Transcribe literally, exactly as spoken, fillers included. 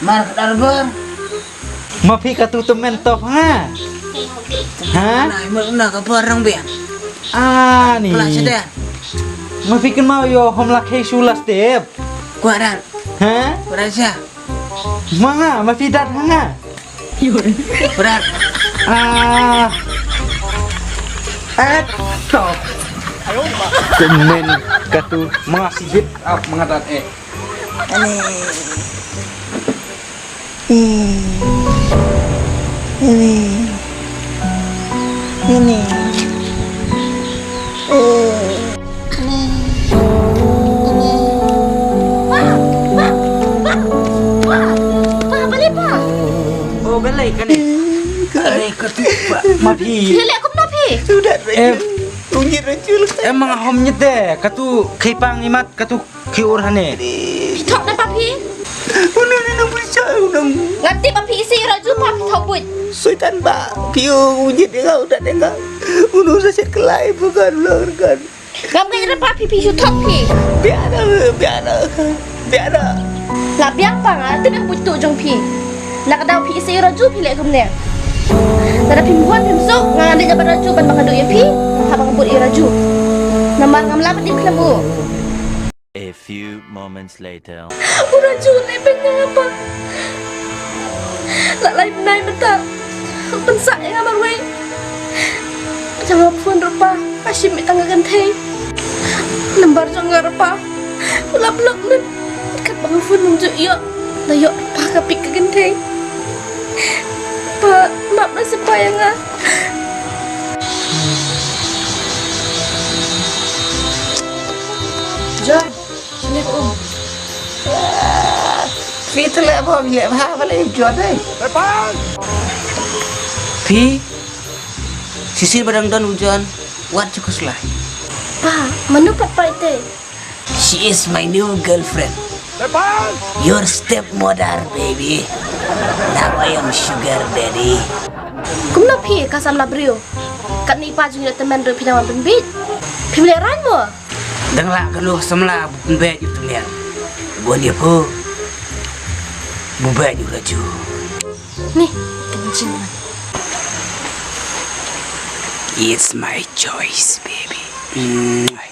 Mar ka dar bar. Ma phi katu tymmen top ha? Ha? Na, mar na ka bar rang bian. Ah, ni. Pala sede. Ma phi kynmaw ïoh hom la khei shu la step. Kwa dar. Ha? Kwa dar sha. Ma nga, ma phi dat ha nga. Kwa dar. Ah. Eh, top. Tymmen katu ma nga sibit ap ma nga dat eh. Ani. Ini. Ini. Ini. Eh. Ini. Ini. Pa, pa, pa, pa, pa, balik, pa. Oh, balai kane. Kane katu, pa. Ma phi. Lele kum na phi. Sudah. Eh. Tunjir racun. Em, ma nga hom nyet de. Katu khei pang imat katu. Ki ur hane. Phi thok ne pa phi? Unu ni nang bri cha unang. Ngan tip ba phi isi ïa u Raju pa phi thok buit. Soitan ba. Phi u jit ïa nga u dat ïa nga. Unu sa shet kelai bukan ulang rekan. Ngam ngai ra pa phi phi shu thok phi. Biar dah, biar dah. Biar dah. La biang pa nga tip ïa u buit tu jong phi. Na ka daw phi isi ïa u Raju phi leh kumne. Lada phim huan phim suk nga leit ïa bad Raju ban ba ka duh ïa phi. Haba nga bud ïa u Raju. Namar ngam lah ban im khlem u. A few moments later. U Raju leh beiñ ïa nga pa. La lai bnai mynta. Pynsah ïa nga marwei. Jong nga phone ruh pa. Nga shim ïa tang ka kynthei. Number jong nga ruh pa. La block lut. Katba nga phone ym ju ïoh. La ïoh pa ka pick ka kynthei. Pa, map na sa pa ïa nga. John, sini um. Phi tu leh bom leh bha ba leh John dei. Phi, shisien ba dang don u John, wat ju khuslai. Pa, mano pat pa ite? She is my new girlfriend. Your stepmother, baby. Now I am sugar daddy. Kumno phi ka samla briew? Katne i pa jong ngi la tymmen ruh phi dang wan pynbiej. Phim lehrain mo? Dang lah kano ka samla bu pynbiej u tymmen. Bun ïa phi. Bu biej u Raju. Ni, kan jingman. It's my choice, baby. Mwah.